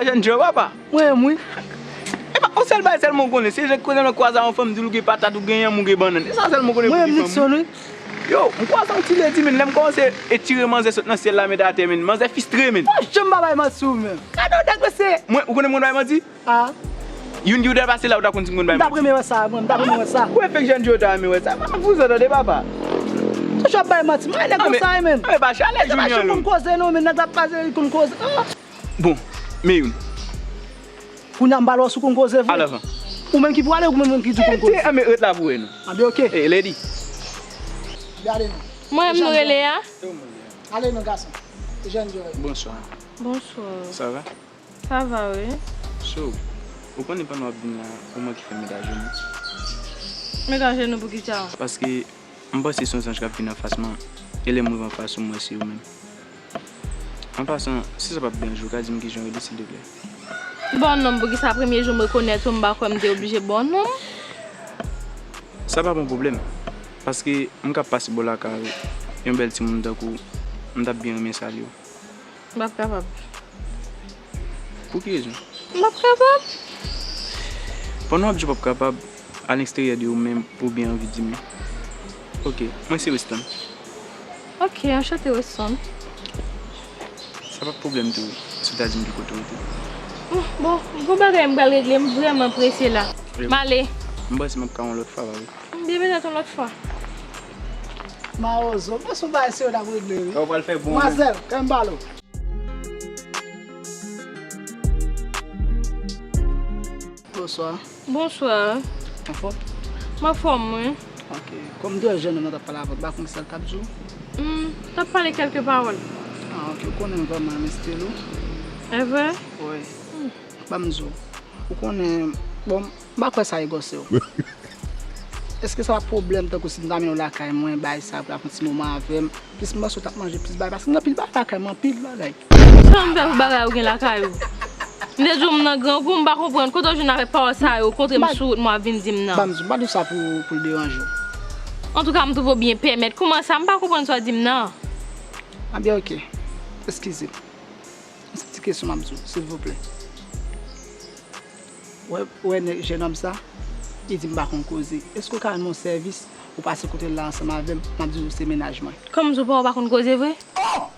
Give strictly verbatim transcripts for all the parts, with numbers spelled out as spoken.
Jèn Joe, papa. Mwen menm, wi. Epa, yon sèl bagay sèlman ou konnen, se jan kote nan kwaze a yon fanm di l ou gen patat, ou gen yanm, ou gen bannann. E sa sèlman ou konnen pou di fanm. Mwen menm, Nixon, wi. Yo, m kwaze yon ti ledi, men, lè m kòmanse etire manzè sot nan syèl la, met atè, men, manzè fistre, men. Pa janm pa bay manti, ou menm. Gade yon nèg, mesye. Mwen, ou konnen mwen bay manti? Ah. Youn ki ou t al pase la, ou ta konn si m konn bay manti. M t ap renmen wè sa, mwen, m t ap renmen wè sa. Ou efèk Jèn Joe ta renmen wè sa. Pa fou sa, tande, papa. Toujou ap bay manti. Mwen, nèg konsa, men. Ah, men pa chalè Junior, non. Konn koze, non, men nèg ap pase, konn koze. Ah. Bon, men youn. Kounye a m pral wè si w konn koze vre. Alò. Ou menm ki pou ale, ou menm ki di w konn koze. Te, anben, ret la pou wè nou. Anben, ok. Hey, lady. Gade non. Mwen menm nou rele a? Ale non, gason. Jèn Joe. Bonswa. Bonswa. Sa va? Sa va, wi. So, ou konnen pandan w ap vin la, ou manke fè menaj ou, non? Menaj nou pou ki sa? Paske m panse se yon zanj k ap vin anfas mwen, e lè m rive anfas ou, m wè se ou menm. An pasan, si sa p ap deranje w, ou ka di m kijan w rele, silteplè? Ba w non m, poukisa premye jou m rekonèt ou, m pa kwè m te oblije ba w non m? Sa pa bon pwoblèm, paske m ka pase bò lakay ou, yon bèl timoun tankou w, m t ap byen renmen salye w. M p ap kapab. Pou ki rezon? M p ap kapab. Pandan w ap di w p ap kapab, alegzteryè de ou menm, ou byen anvi di m. Ok, mwen se Weston. Ok, anchante, Weston. Sa p ap pwoblèm tou, si w ta di m ki kote w rete. Bon, bon, gon bagay m pral regle, m vrèman prese la. M ale. M panse m ap ka yon lòt fwa, pa vre? Byen petèt yon lòt fwa. Mawozo, mwen se yon bagay serye n ap regle, wi. Sa w pral fè bon, wi. Manzèl, kè m pale w. Bonswa. Bonswa. Anfòm? M anfòm, wi. Ok. Kòm de jèn nonm nan t ap pale avè w, m pa konn kisa l t ap di w. Hmm, t ap pale kèlke pawòl. Ah, ok. Ou konnen m vrèman renmen stil ou. E vre? Wi. Hmm. Ban m di w. Ou konnen, bon, m pa kwè sa egòse w. Èske sa pa pwoblèm tankou si m ta mennen w lakay mwen, bay sa, pou l ap yon ti moman avè m? Plis m panse w t ap manje plis bagay, paske m gen anpil bagay lakay mwen, anpil bagay. Sa m fè pou bagay ou gen lakay ou? M te di w m nan grangou, m pa konprann. Kote w jwenn avèk pawòl sa yo? Kontre m sou wout mwen ap vin di m nan. Ban m di w, m pa di w sa pou, pou l deranje w. Antouka, m twouve w byen pèmèt. Kouman sa? M pa konprann sa w di m nan. Anben, ok. Eskize m. Yon ti kesyon m ap di w, silvouplè. Wè, wè nèg jennonm sa, li di m pa konn koze. Èske w ka rann mwen yon sèvis, ou pase kote l la ansanm avè m, m ap di w se mennaj mwen? Kòman w pa, ou pa konn koze vre? Oh!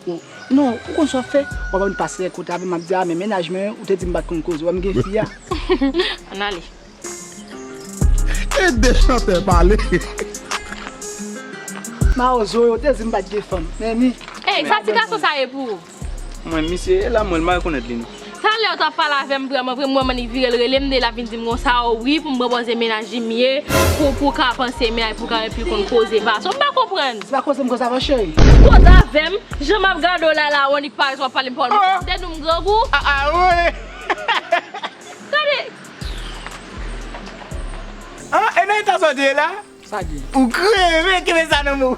Ou, non, ou konn sa w ap fè? W ap vin pase kote avè m, m ap di, a, men mennaj mwen, ou te di m pa t konn koze, w wè m gen fi a. Ann ale. E de chantè pale. Mawozo, yo te di m pa t gen fanm, men ni. Ey, sa ti gason sa ye pou ou? Mwen, misye, e la mwen, m pa rekonèt li, non. Talè w t ap pale avè m vrèman vre, m wè mannik vire l rele m, de l ap vin di m konsa, o wi, pou m pran pòz de mennaj li m ye, pou, pou w ka panse mennaj, pou w ka wè pi konn koze, pa sa, m pa konprann. Se pa koze m koze avè w, cheri. Koze avè m, jan m ap gade w la, la, w annik parèt, w ap pale m pawòl, m te di w m grangou. Ah, ah, wi. Gade. Ah, e nan eta sa w te ye la? Sa gen? Ou kreve, kenbe sa nan men w.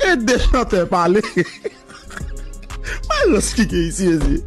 E de chantè pale. Malòs ki gen isi, mesye.